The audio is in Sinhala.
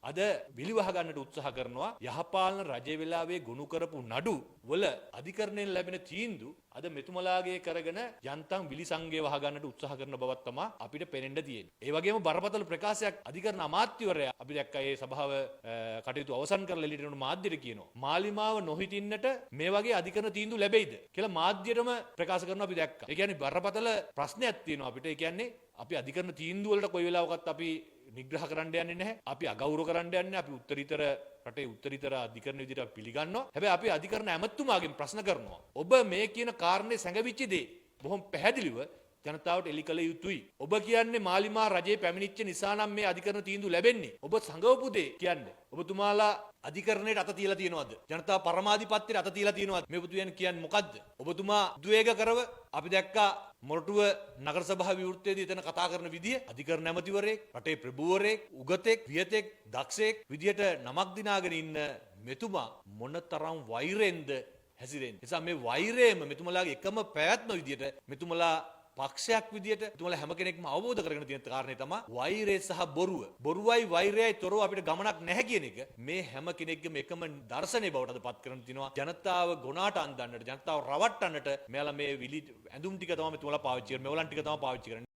අද විලිවහ ගන්නට උත්සාහ කරනවා. යහපාලන රජය වෙලාවේ ගොනු කරපු නඩු වල අධිකරණයෙන් ලැබෙන තීන්දුව අද මෙතුමලාගේ කරගෙන යන්තම් විලිසංගය වහ ගන්නට උත්සාහ කරන බවක් තමයි අපිට පෙනෙන්න තියෙන්නේ. ඒ වගේම බරපතල ප්‍රකාශයක් අධිකරණ අමාත්‍යවරයා අපි දැක්කා. ඒ සභාව කටයුතු අවසන් කරලා එළියට එනකොට මාධ්‍යට කියනවා, මාලිමාව නොහිටින්නට මේ වගේ අධිකරණ තීන්දුව ලැබෙයිද කියලා මාධ්‍යයටම ප්‍රකාශ කරනවා අපි දැක්කා. ඒ කියන්නේ බරපතල ප්‍රශ්නයක් තියෙනවා අපිට. ඒ කියන්නේ අපි අධිකරණ තීන්දුව වලට කොයි වෙලාවකත් අපි නිග්‍රහ කරන්න යන්නේ නැහැ. අපි අගෞරව කරන්න යන්නේ නැහැ. අපි උත්තරීතර රටේ උත්තරීතර අධිකරණ විදිහට අපි පිළිගන්නවා. හැබැයි අපි අධිකරණ ඇමතුමාගෙන් ප්‍රශ්න කරනවා. ඔබ මේ කියන කාරණේ සැඟවිච්ච දේ බොහොම පැහැදිලිව ජනතාවට එලි කළ යුතුයි. ඔබ කියන්නේ මාලිමා රජේ පැමිණිච්ච නිසා නම් මේ අධිකරණ තීන්දුව ලැබෙන්නේ. ඔබ සඟවපු දේ කියන්නේ. ඔබතුමාලා අධිකරණයට අත තියලා තියෙනවද? ජනතා පරමාධිපත්‍යයට අත තියලා තියෙනවද? මේ ඔබතුමියන් කියන්නේ මොකද්ද? ඔබතුමා උද්වේග කරව අපි දැක්කා මොරටුව නගර සභාව විවෘතයේදී එතන කතා කරන විදිය. අධිකරණ ඇමතිවරයෙක්, රටේ ප්‍රභූවරයෙක්, උගතෙක්, වියතෙක්, දක්ෂයෙක් විදියට නමක් දිනාගෙන ඉන්න මෙතුමා මොනතරම් වෛරෙන්ද හැසිරෙන්නේ? නිසා මේ වෛරයම මෙතුමලාගේ එකම පැවැත්ම විදියට, මෙතුමලා පක්ෂයක් විදියට මෙතුමලා හැම කෙනෙක්ම අවබෝධ කරගෙන තියෙන කාරණේ තමයි වෛරය සහ බොරුව. බොරුවයි වෛරයයි තොරව අපිට ගමනක් නැහැ කියන එක මේ හැම කෙනෙක්ගේම එකම දර්ශනය බවට අද පත් කරන තිනවා. ජනතාව ගොනාට අන්දන්නට, ජනතාව රවට්ටන්නට මෙයාලා මේ විලි ඇඳුම් ටික තමයි මෙතුමලා පාවිච්චි කරන්නේ. මෙවලන් ටික තමයි පාවිච්චි කරන්නේ.